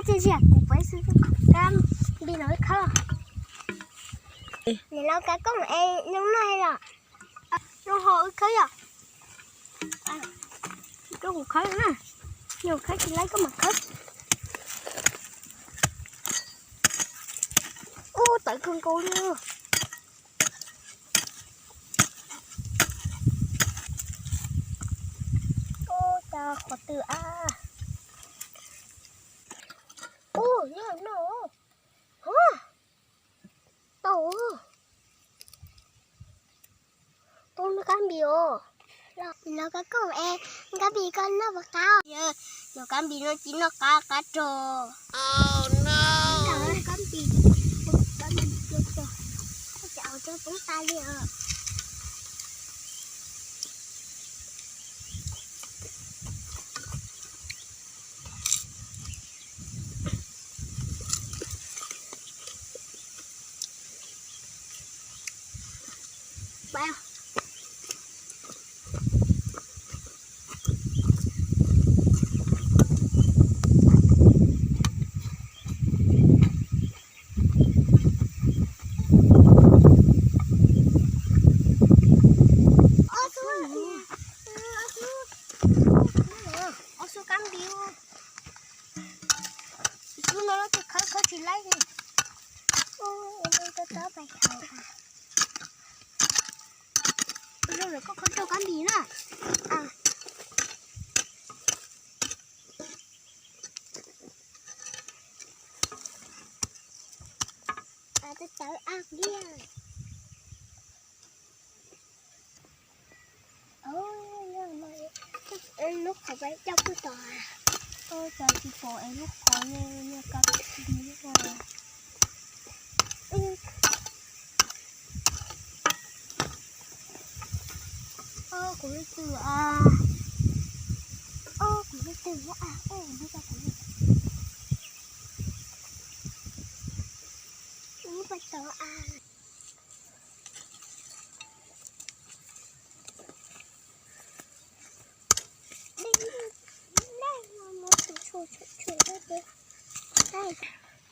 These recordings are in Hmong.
Tsiaj, kuv pais xwb, kab npis no wb khawb. Nim no kav kooj es zoo no los, zoo ho wb khawb yom. Rau kuv khawb na, yog khawb tsis laib koj mam khawb. Ub, tawv kawg nkaus li. Ub, cas qhov twg a. Ub, nyob no. Tau. Tau noj kab npis os. Noj kab kooj es, kab npis koj noj puas qab? Yog kab npis no tsis noj qab, qab rog. Kab npis, kab npis, ces ua rau poob tas li os. Ob xub kab npis, xub no tus khawb khawb tsis laib li. Zoo lawm koj khawb rau kab npis na. Lub qhov peb coj kuj tod. Ua cas tsis pom es lub qhov no, no kab npis. Kuv lub twg a? Kuv lub twg a? Kuv lub twg a?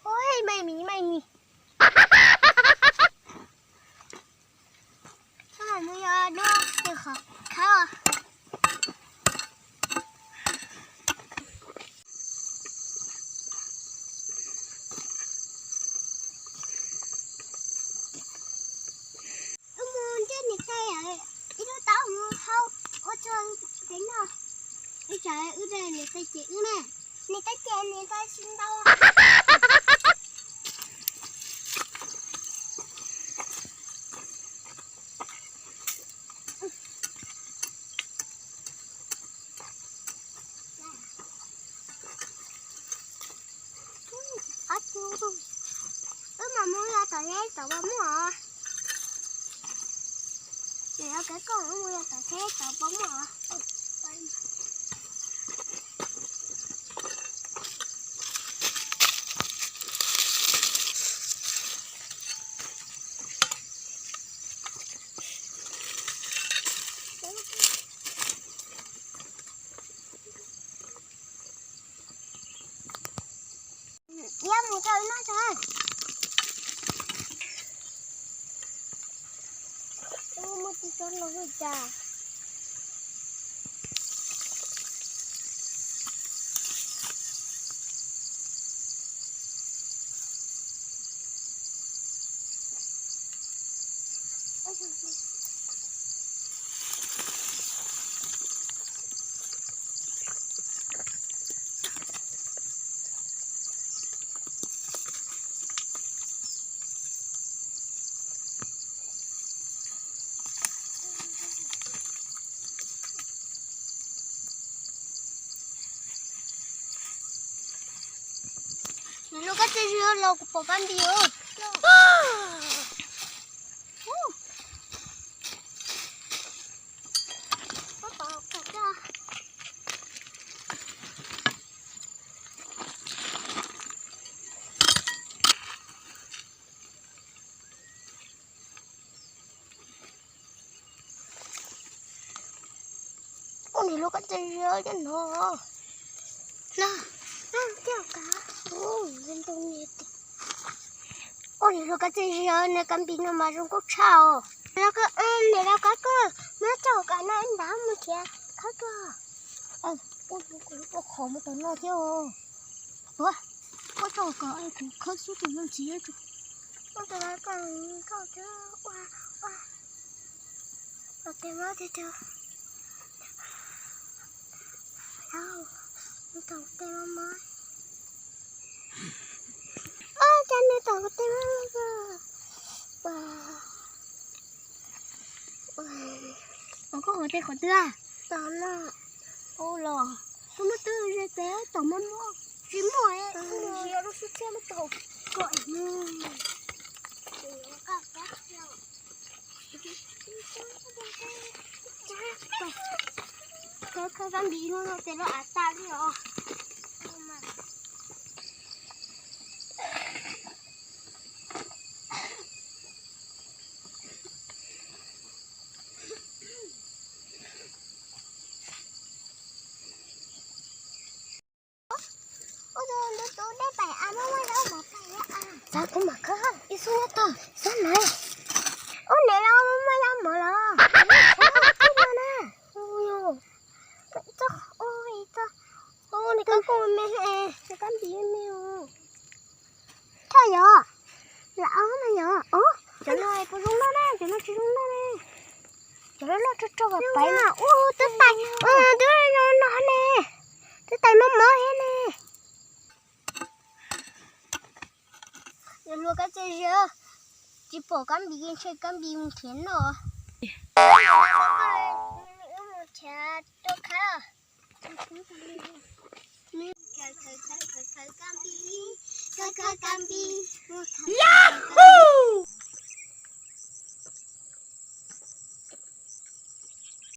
Ui, me mi me mi. Mus yog lub qhov khawb. Wb mus nrhiav niam tais, ib lub taub mus hau ua rau peb noj. Ib tsam wb de niam tais cem wb na. Niam tais cem niam tais tsis ntau. Wb mam mus yos tom teb tod puas muaj os. Ces yog kev koj mus yos tom teb tod puas muaj os. Iab mus rau no tso. Muaj tib tsob no hwj cas. Nws lub kab txiv zis los kuv pom kab npis. Ua nws lub kab txiv zis coj no. Los, los thiaj kav. Ua li luag kab txiaj ziag, niag kab npis no mas zoo nkauj tshaj os. Niam laus kab koj, muab tso kom no nrad mus nrhiav khawb tuaj. Ua qhov mus tom no thiab os. Ua, muab tso kom kuv khawb xub tus no ntxiv. Ua, ua, ua, tes mab tiag tiag. Ua, ua tes mab mab. Ua, cas nws tom kuv tes mab mab. Ua, koj qhov tes qhov twg? Tom no. Ua los, koj muaj twb ze tes tom mab mab. Tsis muaj, tsis muaj lub sib txhiab lub tau kom. Khawb kab npis no no tes loj av tag li os. Ua, tus tus dej pais a, muaj muaj zaub mov pais a. Xav kuv mam khawb ib xub nyob tog xwb na. Ub, niam laus, muaj zaub mov los? Ub, ub, ub, nws kab kuj me, kab npis me. Thaj yog, lam ob na yog. Cov no puas zoo noj na? Cov no tsis zoo noj ne. Cov loj loj rog rog pais. Ub, twb tais, twb zoo no ne. Twb tais mos mos thiab ne. Luag kab txiaj ziag, tsis pom kab npis, ntshe kab npis mus nrhiav noj. Mus nrhiav rau khawb. Khawb, khawb, khawb, khawb kab npis, khawb, khawb kab npis. Yahoo!